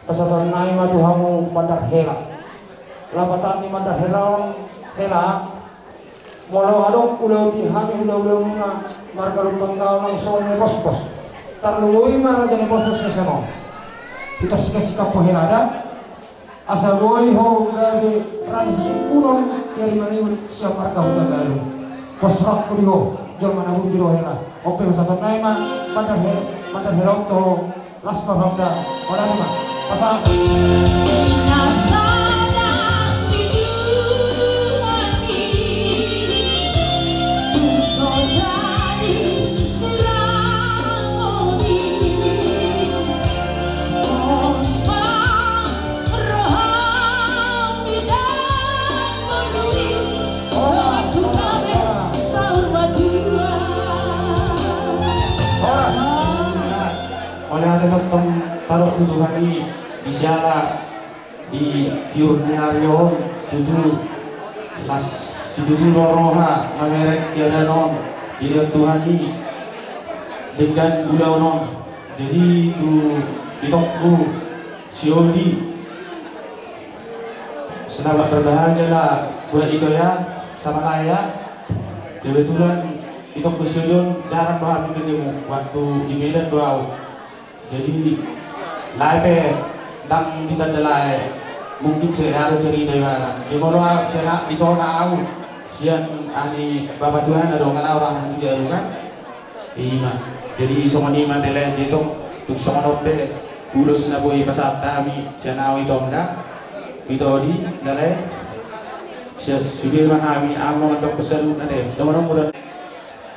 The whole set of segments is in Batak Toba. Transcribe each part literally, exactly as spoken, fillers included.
Pasahaton nami ma tu hamu mandar hela. Lapatan ni mandar hela on, hela. Molo adong ulaon di hami hulahulamuna marga Lumban Gaol nang songon ni Bospos. Tarlumobi ma raja ni Bospos na songon. Hita sikasikap ho hela da. Asa boi ho gabe raja sisungkunon di ari mangihut sian marga Hutagalung. Pos rohangku di ho, jolma na bujur do hela. On pe pasahaton nami ma mandar hela, mandar hela on tu ho. Las ma pahomda, holan i ma. Pasahat. Horas. Horas. Mauliate tongtong taruhon tu Tuhan i, di siala di tiur ni ari on, tutu las situtu do roha mamereng di adaon on, dilehon Tuhan i denggan ulaon on. Jadi tu itongku si Odi, selamat berbahagialah buat ito ya, sama lah ya. Kebetulan itongku si Odi on jarang do hami ketemu, waktu di Medan do au. Jadi lae pe ndang ditanda lae, mungkin sere do cerita ibarat. Jadi molo au sian, ditona au sian ani bapa Tuhan, adong au rahan tu jaru kan. Ima. Jadi songon i ma tele, jadi tong tung songon on pe ulos na boi pasahat hami sian au, itong da, ito Odi, da lae. Sude ma hami, amang, mandok saluhutna de. Dongan muna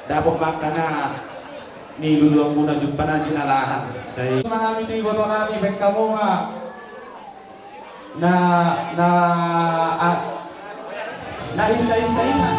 dapot ma angka na niluluanmuna, jumpang na jinalahan. Sai ma hami tu iboto nami, baen hamu ma na, na, a, na insa-insa i ma.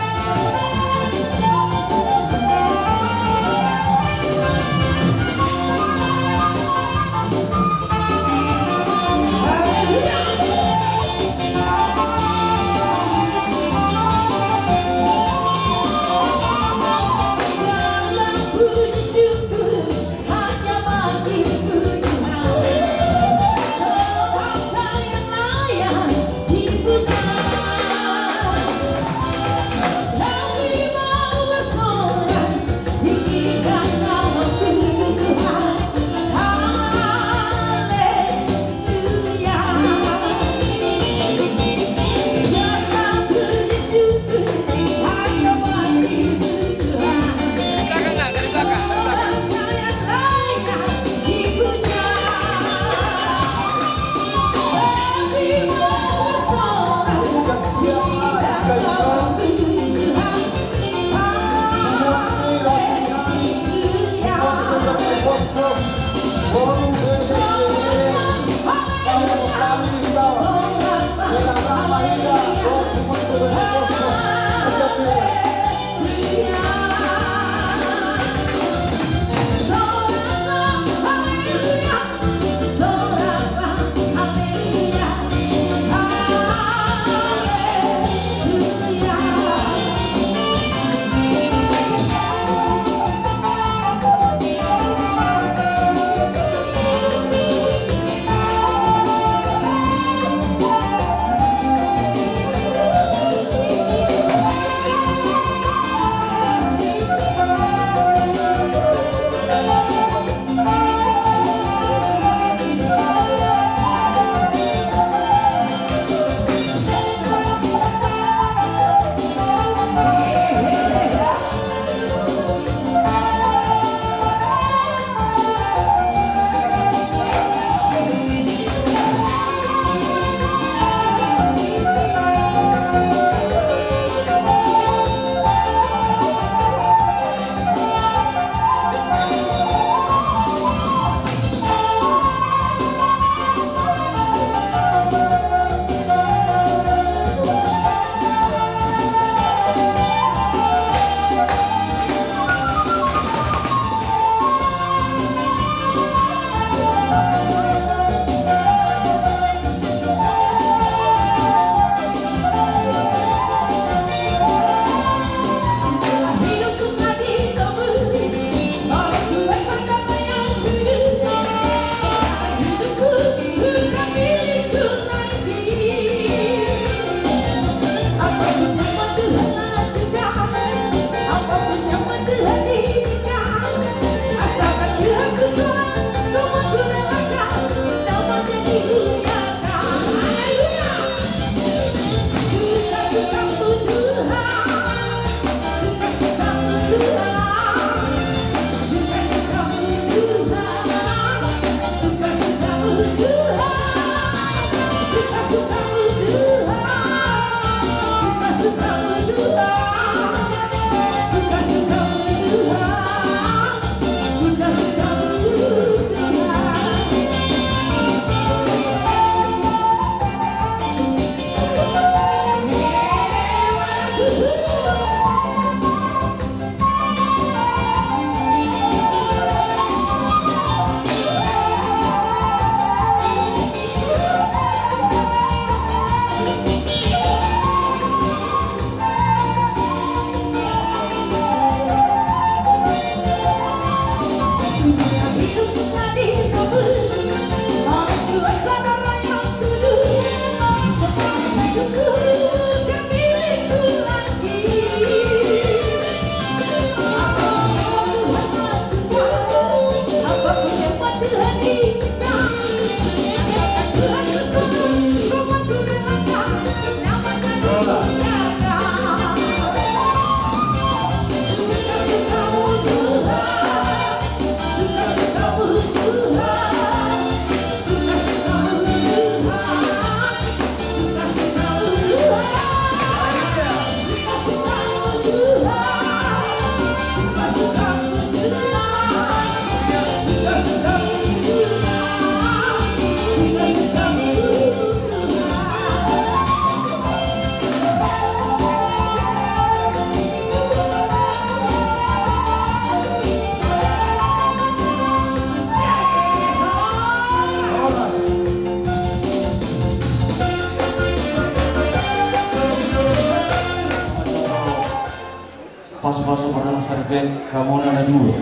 Poso pardongan sarbet hamuna na dua.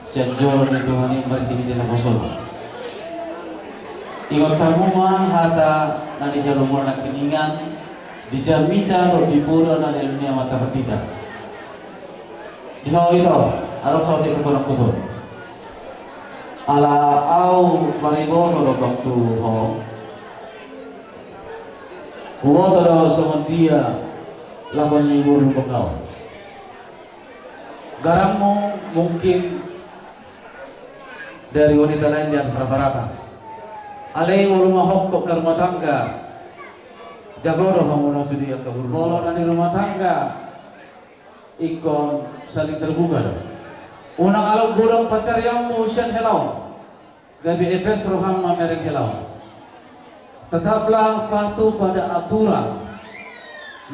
Sian joro ni Tuhan i marhite na poso. Ingot hamu ma hata na nijalo muna nangkiningan, di jamita dohot di poda na nilehon ni Amanta Pandita. Di ho ito, adong saotik ni godang kutu. Ala au mariboto do bang tu ho. Huboto do songon dia lakon ni boru bangau. Garammu mungkin dari wanita lain di atas rata-rata. Alai molo ma hongkop na rumah tangga, jago do hamuna sude angka boru. Molo na di rumah tangga, ingkon saling terbuka do. Unang along godang pancarianmu sian hela on. Gabe epes roham mamereng hela on. Tetaplah patuh pada aturan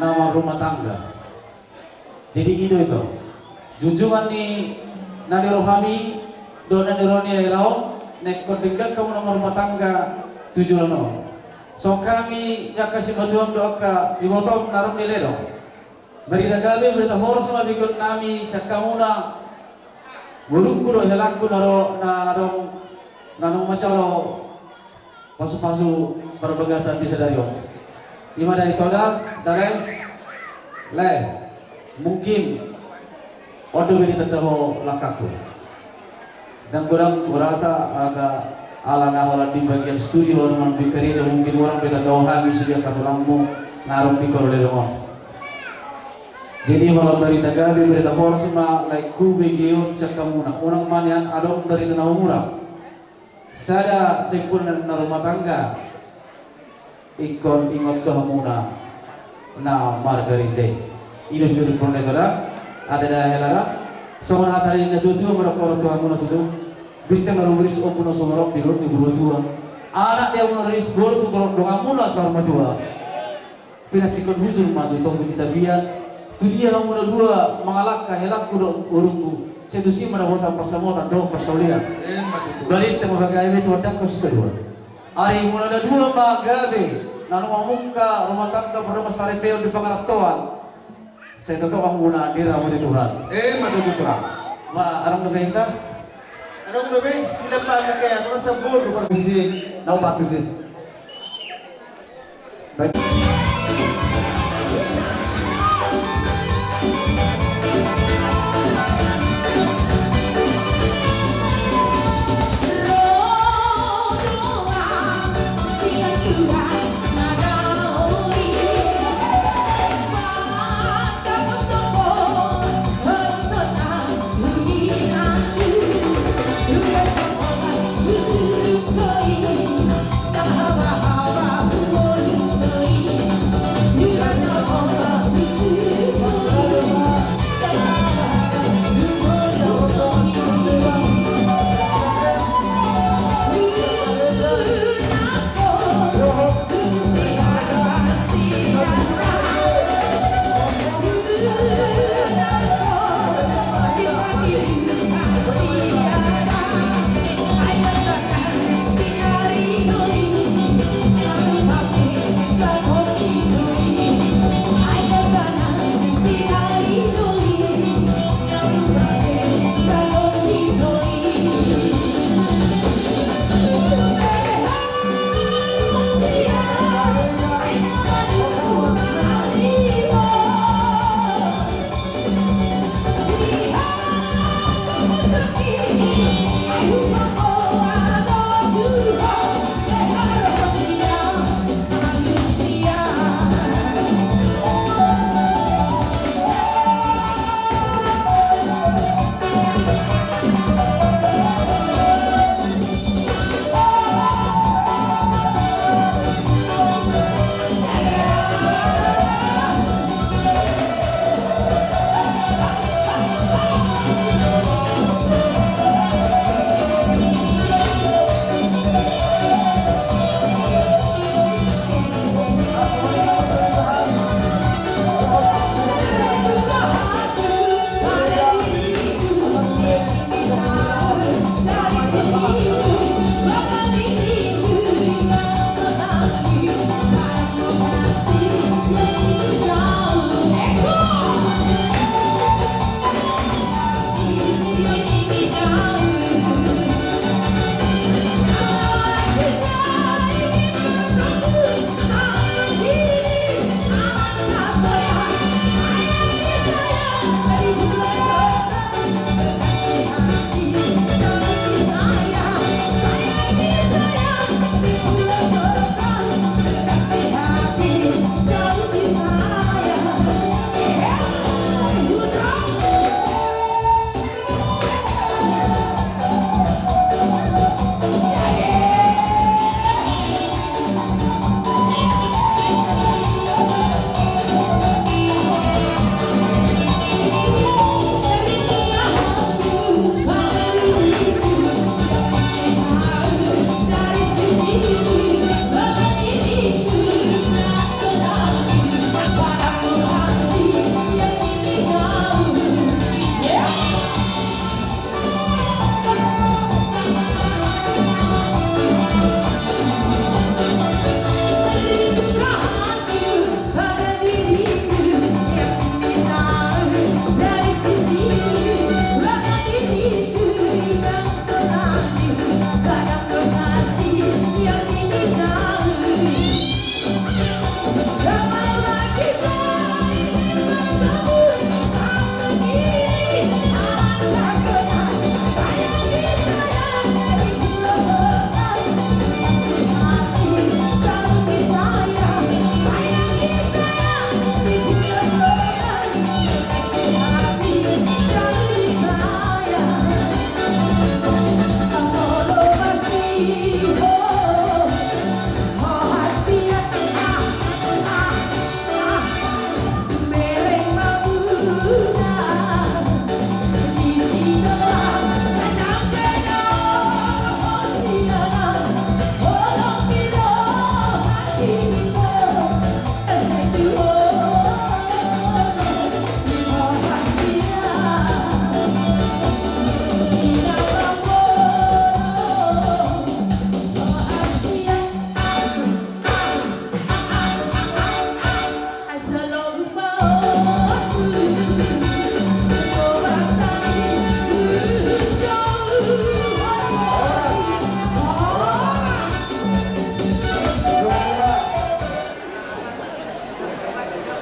na marrumah tangga. Jadi i do ito junjungan ni na di rohami dohot na di roha ni hela on, na ingkon denggan hamu na marrumah tangga tu joloan on. Songon hami angka simatuam dohot angka ibotom na ro di ledong. Barita gabe, barita horas ma binoan nami sian hamuna, borungku dohot helangku na ro, na adong, na naeng manjalo pasu-pasu parbagasan di sadari on. I ma da ito da, da Lae. Lae, mungkin on do be ditanda ho langkangku. Ndang godang hurasa, angka ala na holan di bagian studio, na manang di karejo, mungkin hurang be tanda ho hami sude angka tulangmu na adong di ledong on. Jadi holan barita gabe, barita horas ma laengku begeon sian hamuna. Unang ma nian adong barita na umurang. Sada ringkot na rumah tangga. Ingkon ingot do hamuna na margareja i. I do sude ringkot na ito da. Ate da hela da. Songon hata ni natuatua ma dohonon tu hamuna tutu. Bintang na rumiris, ombun na sumorop di dolok ni banua tua. Anak di hamuna riris, boru tu torop donganmuna saur matua. Pinantikhon hujur ma tu topi ni tapian. Tu dia hamuna dua mangalangka, helangku dohot borungku, sai tusi ma dapotan pansamotan dohot parsaulian. Emma tutu. Balintang ma gabe tu andakna si kadua. Ari muna na dua ma gabe na mamungka rumah tangga pardongan saripeon di pangarantoan. Sai totop hamuna diramoti Tuhan. Emma tutu, Tulang. Ma, adong dope hita? Adong dope, silapan na kaya, kalau sabur, kalau si, nau patu si.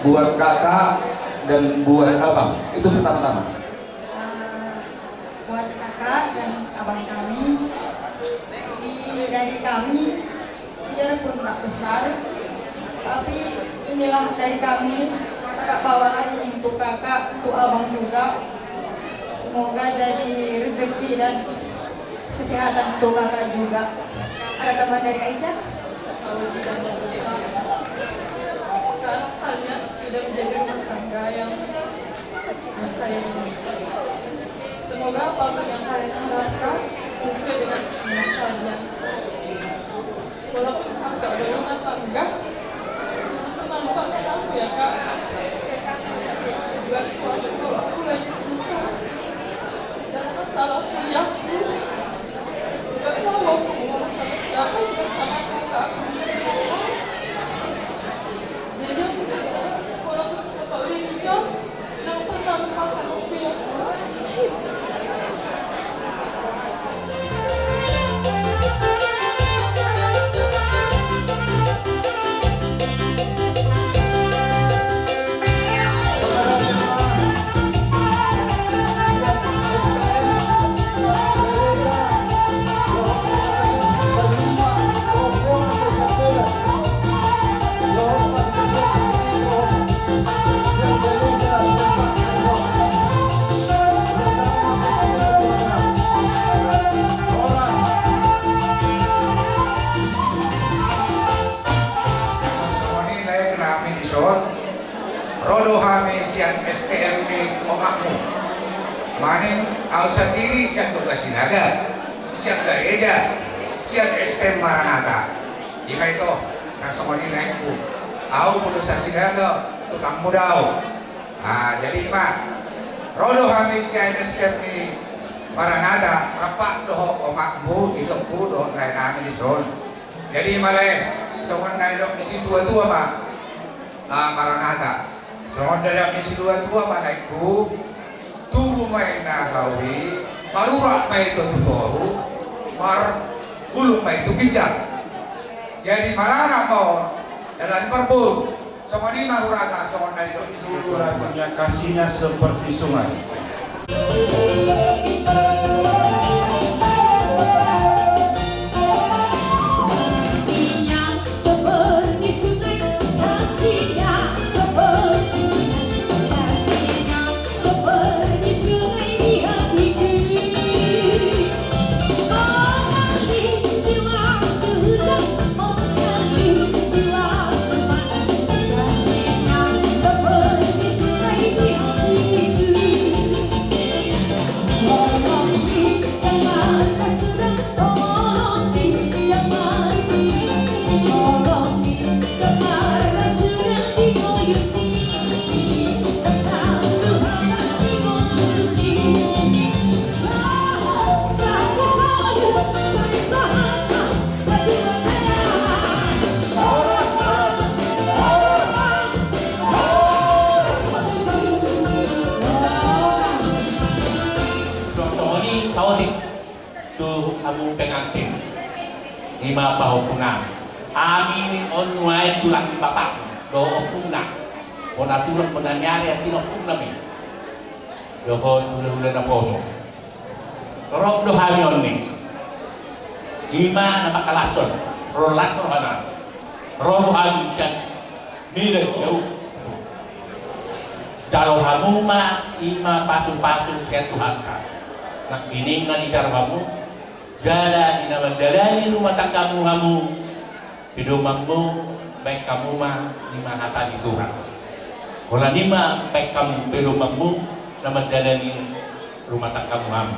Buat kakak dan buat abang. Itu pertama-tama. Eh, buat kakak dan abang kami, di, dari kami, biarpun tak besar, tapi inilah dari kami, kakak bawa lagi untuk kakak, untuk abang juga. Semoga jadi rezeki dan kesehatan untuk kakak juga. Ada tambahan dari Kak Ica? Sekarang kalian sudah menjadi rumah tangga yang, yang kalian inginkan. Semoga apapun yang kalian harapkan sesuai dengan keinginan kalian. Walaupun kakak berumah tangga, jangan lupa ke aku ya, Kak. Buat keluarga aku lagi susah. Dan masalah kuliahku, nggak tahu aku mau ngomong sama siapa, cuma sama kakak aku di sini. Jadi aku berharap, walaupun kakak udah nikah, Songon i lae nami dison, ro do hami sian S T M ni omakmu. Maning au sandiri sian Toga Sinaga, sian gareja, sian S T M Maranatha. Ima ito, na songon i laengku. Au molo sian Sinaga, tukangmu do au. Ah, jadi ima, ro do hami sian S T M ni Maranatha, rap dohot omakmu, itongku dohot lae nami dison. Jadi ima lae, songon na nidok ni situatua ma, ah, Maranatha. Songon na nidok ni situatua ma laengku, tubu ma inna hau i, marurat ma ito tu toru, marbulung ma i tu ginjang. Jadi maranak ma on, dalan ni parboru. Songon i ma hurasa, songon na nidok ni situatua. Lagunya kasihnya seperti sungai. Songon i saotik tu hamu pengantin. Ima pahompu nami. Hami on nuaeng tulang ni bapakmu dohot ompungna. Bona tulang bona ni ari, artina ompung nami. Dohot hulahula naposo. Torop do hami on ni. Ima na mangkalashon, ro las rohana. Ro do hami sian Medan jauh. Jalo hamu ma ima pasupasu sian Tuhanta. Nangkining na dijalo hamu, jala di na mandalani rumah tanggamu hamu, pedomanmu, baen hamu ma ima hata ni Tuhan. Holan i ma baen hamu pedomanmu na mandalani rumah tanggamu hamu.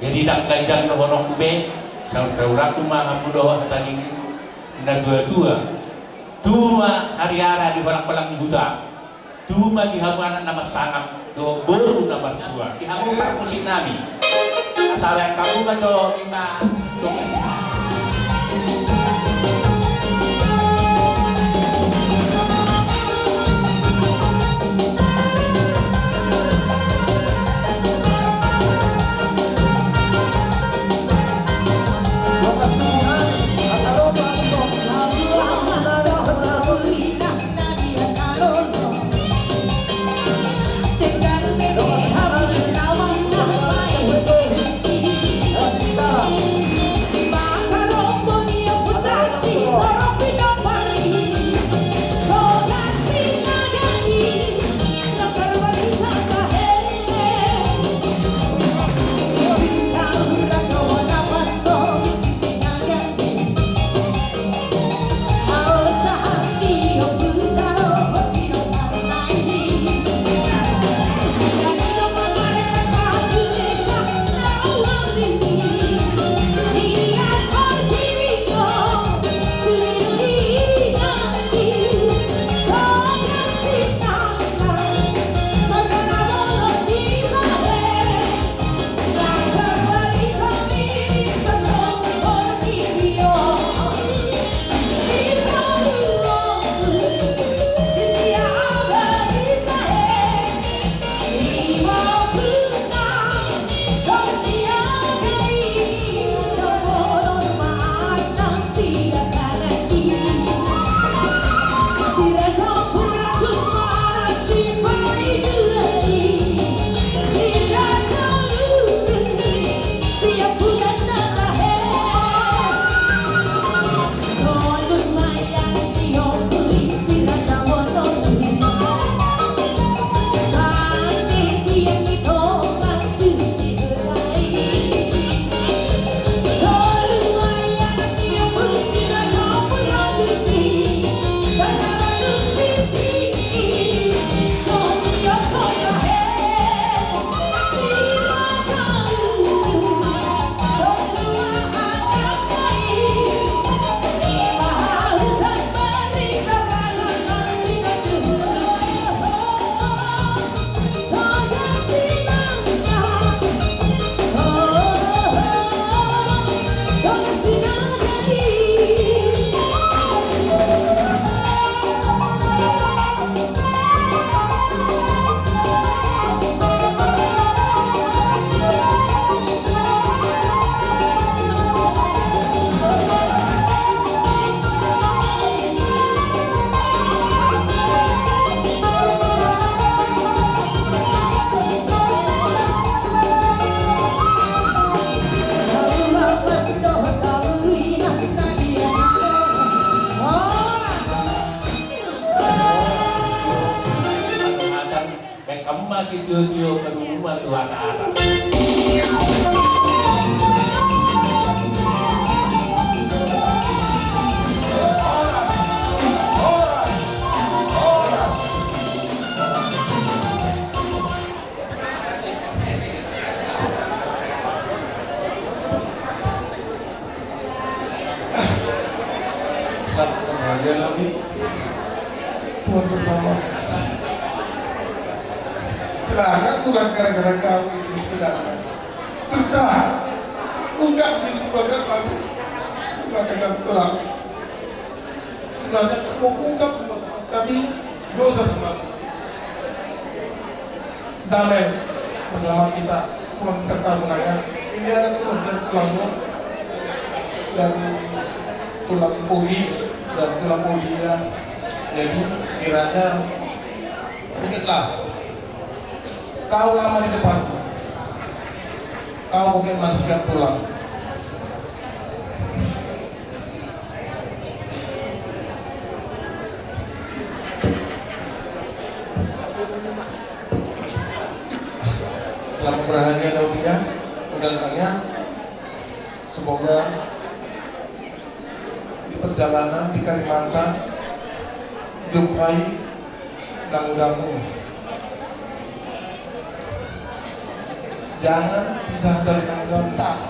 Jadi ndang ganjang dohononku be, saur-sauranku ma hamu dohot hata ni natuatua. Tubu ma hariara di holang-holang ni huta. Tubu ma di hamu anak na marsangap dohot boru na martua. Di hamu parmusik nami. Asa baen hamu ma jo ima. Tio-tio, padumu ma tu hata-hata. Selamat berbahagia, Nabi. Tuhan bersama. Celaka tulang gara-gara kau itu, saudara. Terus terang, ungkap diri sebagai bagus. Celaka tulang. Sebenarnya mau ungkap semua kami dosa semua. Damai bersama kita, Tuhan serta mengajar. Ini anak tulang dan tulangmu, dan tulang poli, dan tulang poli ya. Jadi kiranya, ingatlah, kau lama di depanku. Kau pakai manusia tulang. Selamat berhari ya, Daudia. Udah tanya. Semoga di perjalanan di Kalimantan, jumpai dangu-dangu. Jangan pisah dari dangu-dangu.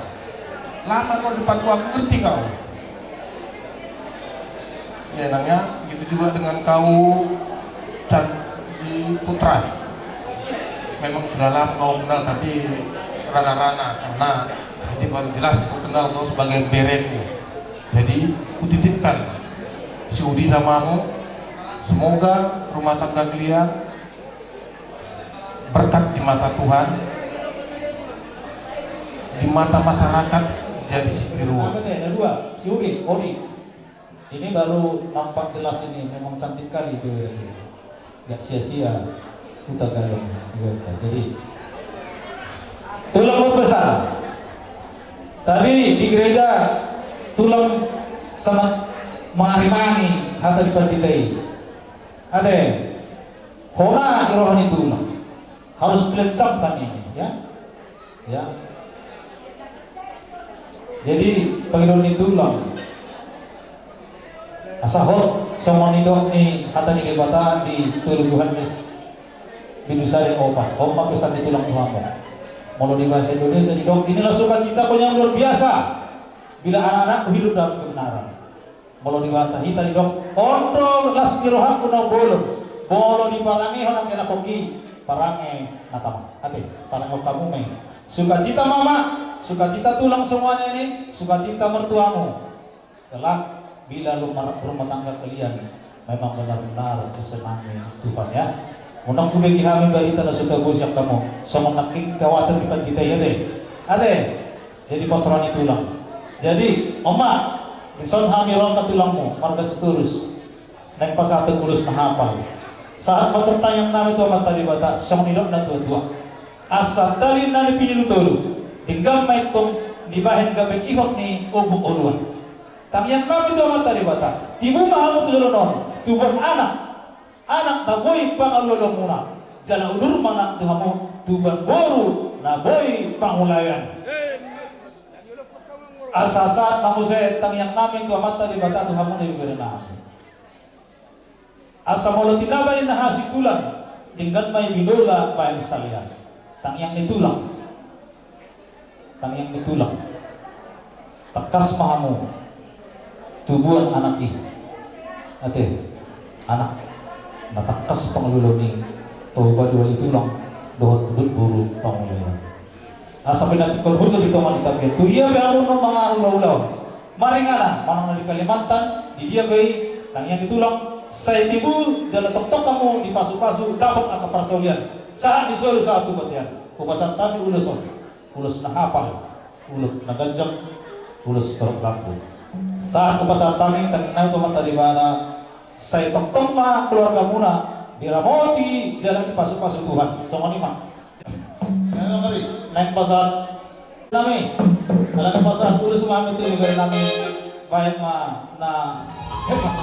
Lama kau di depanku, aku ngerti kau. Ya, Nang, ya, begitu juga dengan kau, Can, si Putra. Memang sudah lama kau kenal, tapi rana-rana, karena ini baru jelas aku kenal kau sebagai bereku. Jadi, kutitipkan si Udi sama kamu, semoga rumah tangga kalian berkat di mata Tuhan, di mata masyarakat jadi si Kiruo. Apa teh? Ada dua, si Udi, Odi. Ini baru nampak jelas ini, memang cantik kali itu. Gak sia-sia Huta Gadong. Jadi, tulang mau pesan. Tadi di gereja tulang sangat mengarimangi hata di pandita i. Ate, hona di roha ni tulang. Harus dilencangkan ini, ya. Ya. Jadi, pangidoan ni tulang. Asa hot, songon nidok ni hata ni Debata di tolu Yohanes bindu sada opat. On ma pesan ni tulang tu hamu. Molo di bahasa Indonesia didok, inilah sukacitaku yang luar biasa, bila anak-anakku hidup dalam kebenaran. Molo di bahasa hita didok, on do las ni rohangku na umbolon, molo diparangehon angka anakkonki, parange na tama. Ate, parangehon hamu ma i. Sukacita mama, sukacita tulang semuanya ini, sukacita mertuamu. Kelak, bila lu mar-, rumah tangga kalian memang benar-benar disenangi Tuhan, ya. Unang hubege hami barita na so taboan sian hamu, songon nangkin kawatir di pandita i, ate. Ate. Jadi, pos roha ni tulang. Jadi, on ma, dison hami ro ma tu tulangmu, marga Sitorus. Naeng pasahathon ulos na hapal. Sahat ma tong tangiang nami tu Amanta Debata, songon nidok ni natua-tua. Asa tali na nipinilu tolu, denggan ma i tong dibahen gabe ihot ni ombun oloan. Tangiang nami tu Amanta Debata, tibu ma hamu tu joloan on, tubuan anak, anak na boi pangalualuanmuna, jala udur ma nang tu hamu tubuan boru na boi pangulaoan. Asa sahat ma muse tangiang nami tu Amanta Debata tu hamu na ibebere nami. Asa molo tinaba ninna hasuhuton, denggan ma i binola baen salean. Tangiang ni tulang. Tangiang ni tulang. Tangkas ma hamu tubuan anak i. Ate, anak na tangkas pangalualuan i, tolu paduahon ni tulang dohot udur boru pangulaoan. Asa pinantikhon huja di tonga ni tapian. Tu dia pe hamu na mangalualuhon, maringanan, manang na di Kalimantan, di dia pe i, tangiang ni tulang, sai tibu jala tongtong hamu dipasupasu, dapot angka parsaulian. Sahat di solu, sahat tu bontean. Hupasahat hami ulos on. Ulos na hapal, ulos na ganjang, ulos torop lambun. Sahat hupasahat hami tangiang nami tu Amanta Debata, sai tongtong ma keluargamuna diramoti jala dipasupasu Tuhan. Songon i ma. Naeng pasahat nami, ala naeng pasahat ulos ma hami tu ibebere nami, baen ma na hebat.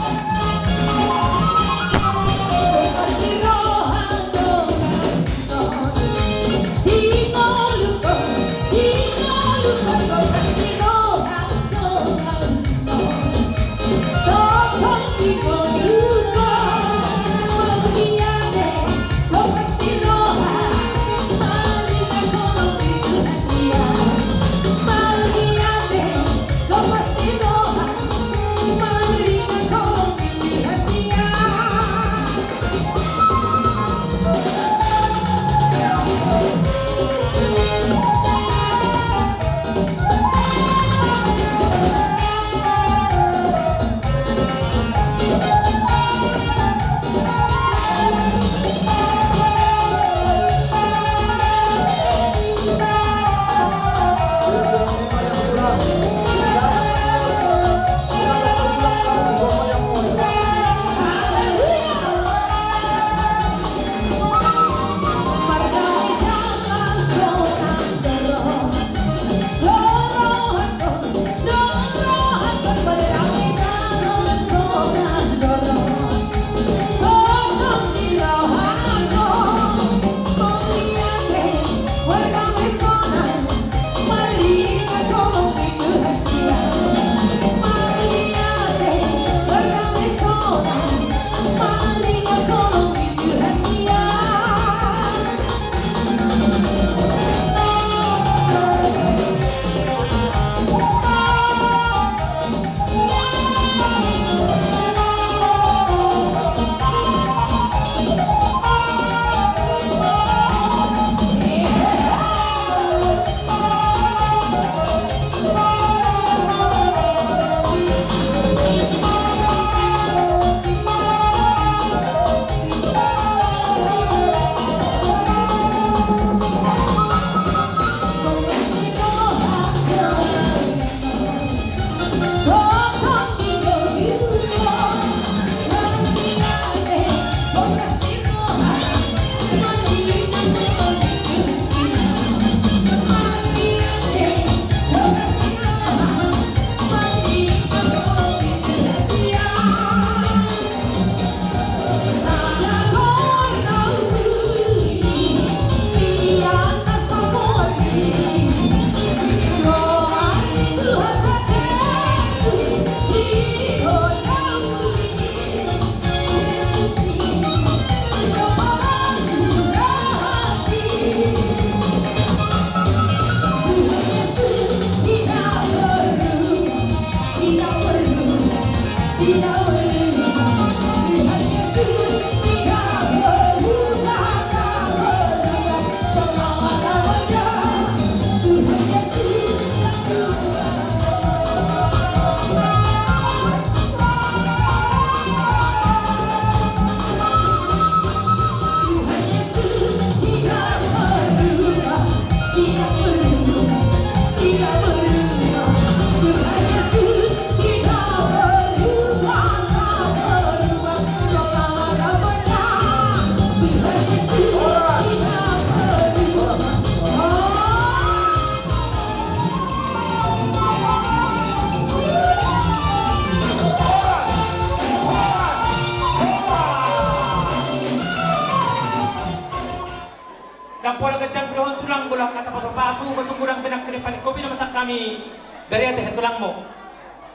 Ndang pola ganjang be dohonon tulang, molo hata pasupasu, molo tung godang be nangkin panik kopi na masak hami, bere, ate, tulangmu.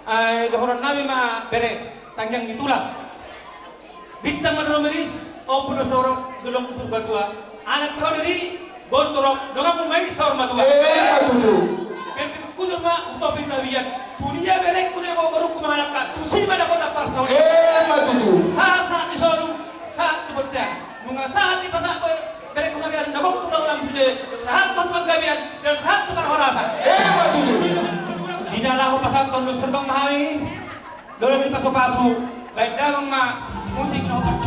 Ai dohonon nami ma bere, tangiang ni tulang. Bintang ma di roha miris, ombun ma saur, dulung Purbatua. Anak ni ho diri, boru torop, donganmu ma i saur matua. Emma tutu. Penting kujur ma, utopi tabiat. Tu dia berengku na i, borungku mangalangka, tusi ma dapotan parsaulian. Emma tutu. Sahat-sahat ni solu, sahat tu bontean. Nunga sahat dipasahat berengku na i, na gok tu ulaon sude, sahat ma tu panggabean, dan sahat tu parhorasan. Emma tutu. Di na laho pasahathon dos herbang ma hami. Dohot ni pasupasu, baen damang ma musik na hot.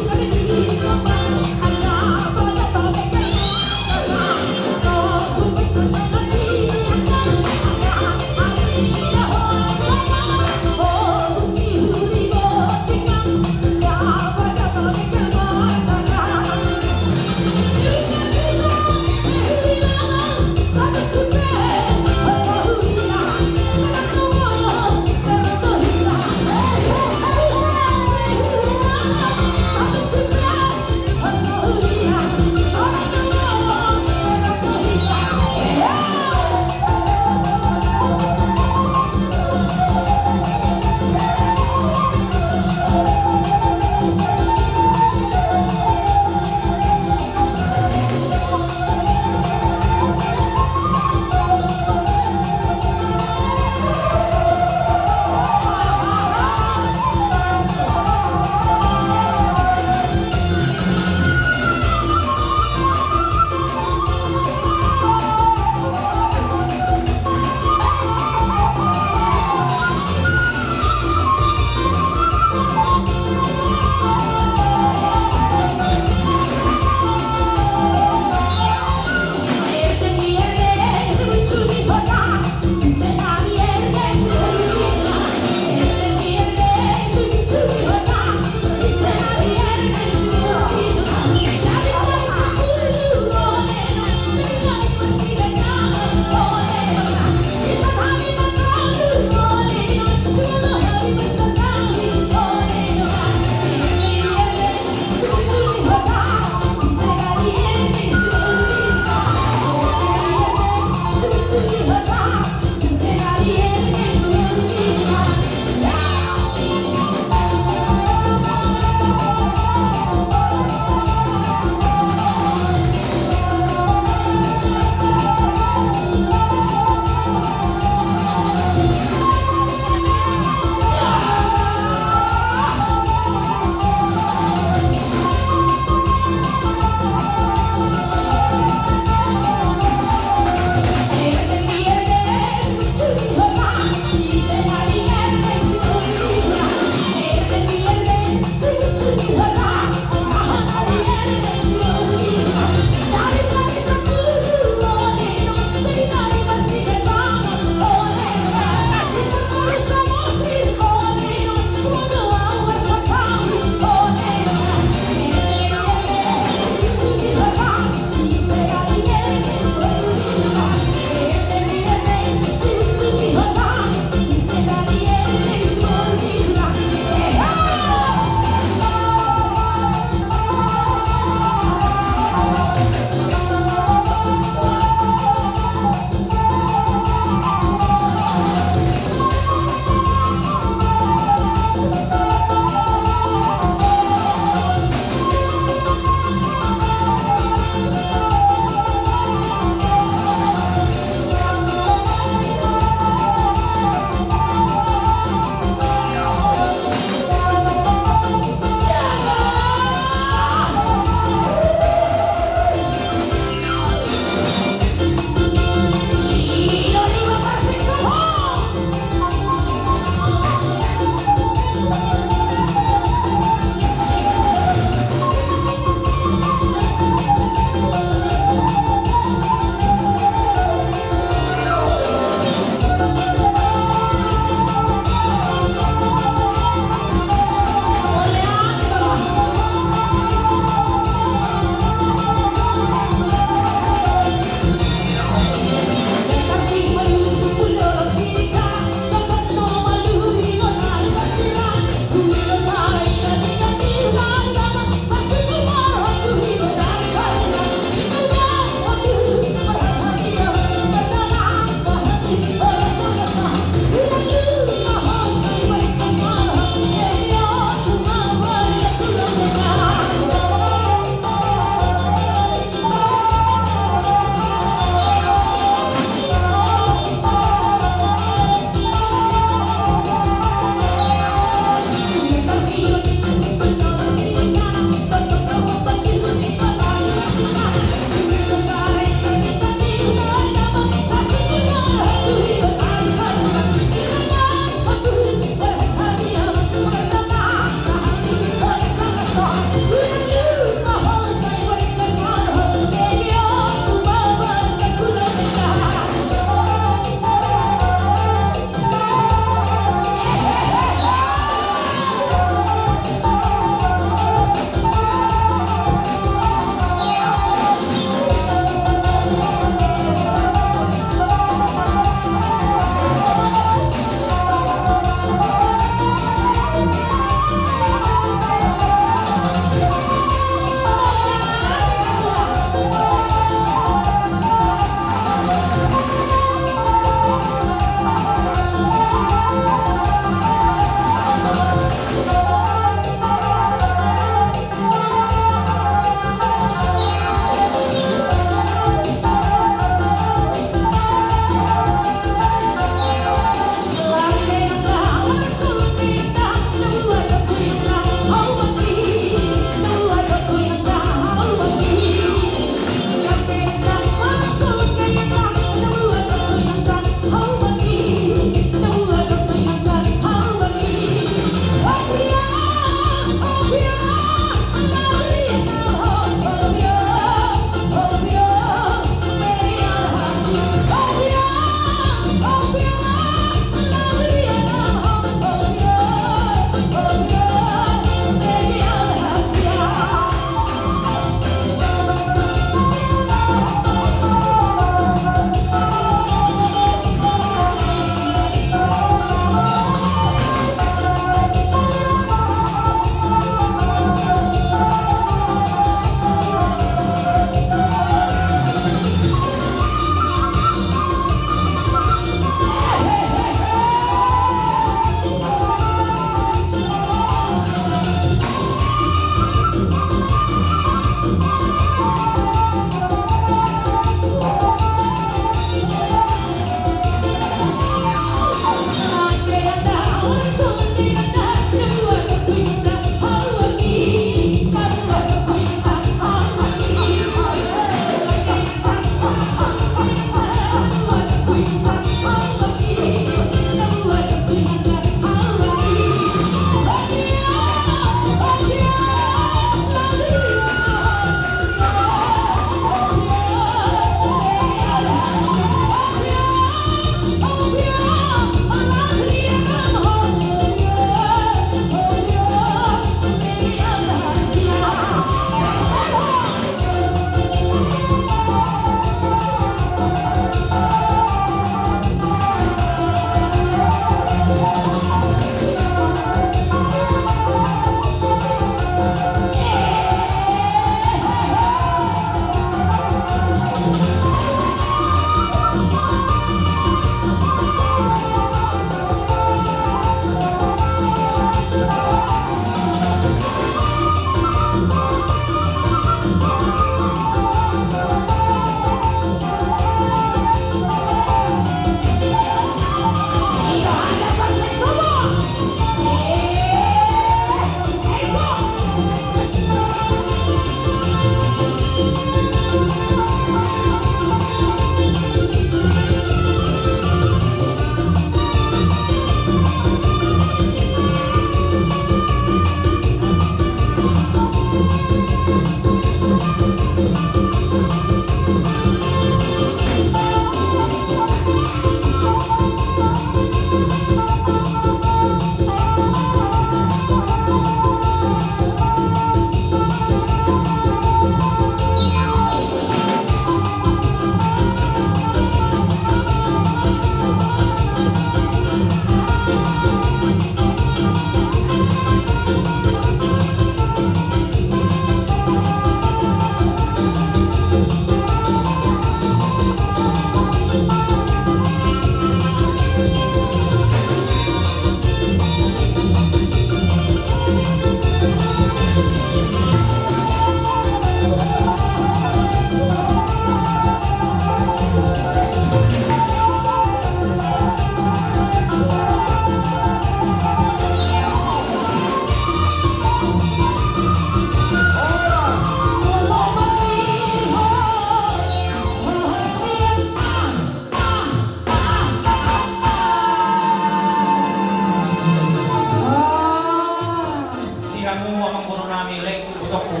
Amangboru nami, laengku, ibotongku.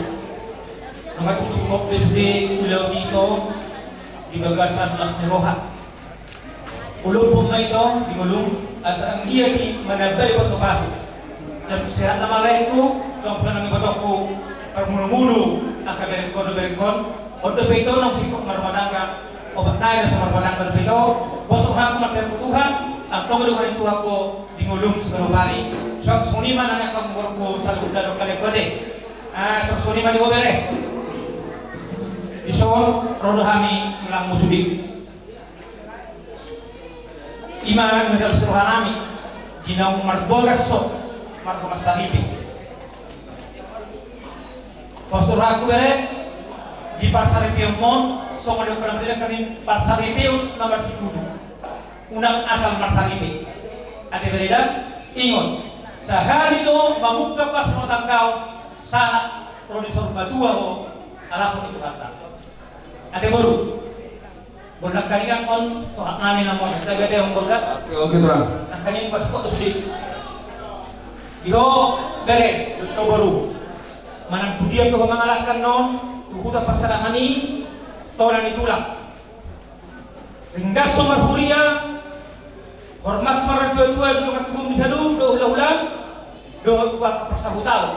Nunga tung singkop be sude ulaon i ito di bagasan las ni roha. Ulaon ma ito di ngolum asa anggiat i manambai pasupasu. Naung sehat nama laengku, suang pe nang ibotongku, parmulumulu angka berengkon dohot berengkon. On dope ito naung singkop marrumah tangga, opat nai na so marrumah tangga dope ito. Pos rohangku martangiang tu Tuhan, antong didongani Tuhan ho di ngolum siganup ari. Suang songon i ma nang angka amangborungku saluhutna dohot angka laengku ate. Ah, suang songon i ma di ho bere. Dison ro do hami mangallang musik. I ma na mangihut las ni roha nami di naung marbolas ho marhite marsaripe. Pos do rohangku bere, di parsaripeonmon, songon na nidok ni angka na marsaripeon na marsikudu. Unang asal marsaripe. Ate bere da, ingot, sahali do mamungka parsarumah tanggaon, sahat ro di saur matua ho, alap ni Tuhanta. Ate boru. Boru nangkaningan, on tohap nami na mauliate, ate, on boru da. Oke, oke, Tulang. Nangkaningan pas kok sude. Di ho bere, dohot ho boru. Manang tudia pe ho mangalangka on tu huta parserahan i, tona ni tulang. Ringgas ho marhuria, hormat ma tu natuatua, tu dongan tubum di saluhut, dohot hulahulam, dohot tu angka parsahutaon.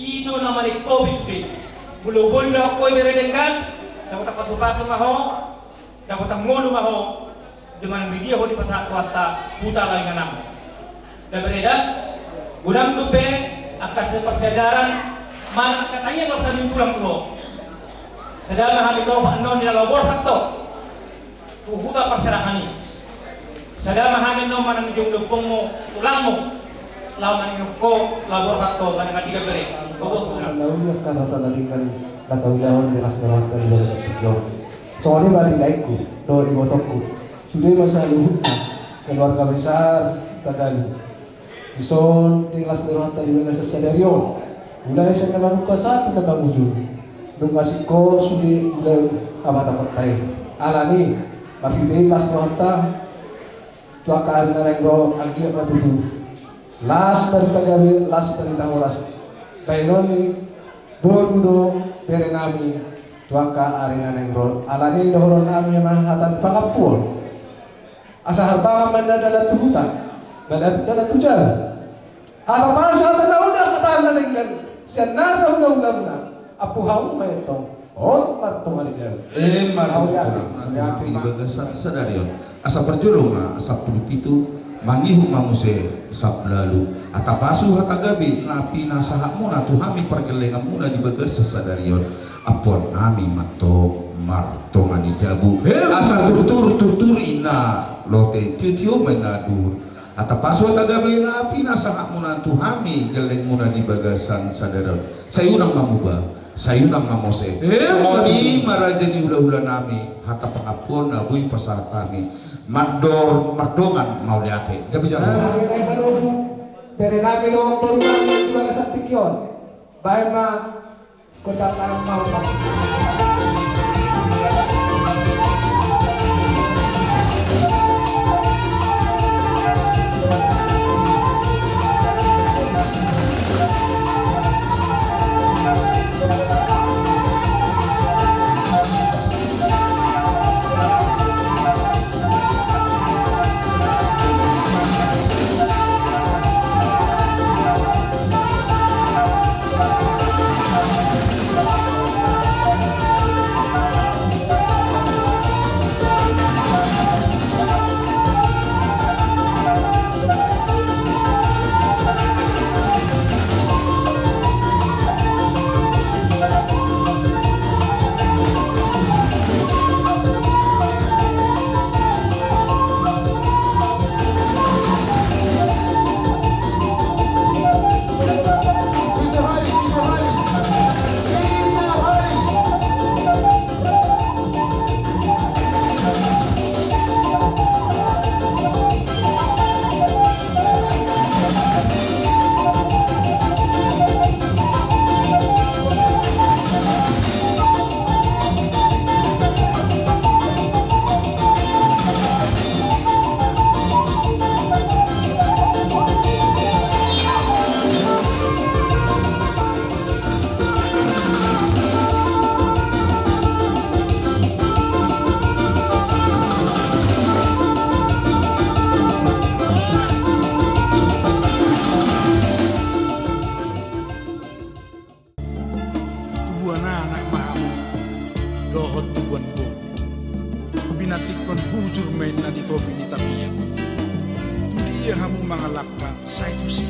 I do na maningkopi sude. Molo boi didok ho i bere denggan, dapotan pasupasu ma ho, dapotan ngolu ma ho, di manang di dia ho dipasahat Tuhanta huta laho inganan. Da bere da, godang dope angka siparsaulian manang angka tangiang laho sandiri tulang tu ho. Sada ma hami topa annon di na laho borhat ho tu huta parserahan i. Sada ma hami annon manang di jongjong ompungmu, tulangmu, laho maningkop ho, laho borhat ho, manang di dia bere. Bobo tulang. Na uli angka na tanda ringan na taulahon di las ni rohanta di bagasan tingki on. Songon i ma di laengku dohot ibotongku, sude ma saluhutna keluarga besar Hutagalung. Dison di las ni rohanta di bagasan sadari on, mulai sian na mamungka sahat tu na mangujungi, nunga singkop sude ulaon habatahonta i. Alani i, marhite i las ni rohanta tu angka ari na naeng ro, anggiat ma tutu las tarita gabe, las tarita horas. Bahenon ni boru dohot bere nami tu angka ari na naeng ro. Alani i dohonon nami ma hata ni pangampuon. Asa harbangan ma na dalan tu huta, na dalan tu jala. Hata pasu, hata na uli, hata na denggan sian nasa hulahulangna. Ampu hamu ma i antong, on martonga ni jabu. Emma tutu. Mauliate. Mauliate ma. Di bagasan sadari on, asa parjolo ma sampulu pitu, mangihut ma muse sampulu ualu. Hata pasu, hata gabe na pinasahatmuna tu hami pargellenganmuna di bagasan sadari on. Ampuon nami ma antong martonga ni jabu. Emma. Asa turtur, turtur inna lote, tiotio ma inna duhur. Hata pasu, hata gabe na pinasahatmuna tu hami gellengmuna di bagasan sadari on, sai unang ma muba, sai unang ma mose. Emma. Songon i ma raja ni hulahula nami, hata pangampuon na boi pasahat hami. Mandor mardongan mauliate. Gabe jala. Nah, bere nami dohot boru nami di bagasan tingki on. Baen ma. Surmain na di topi ni tapian. Tu dia hamu mangalangka, sai tusi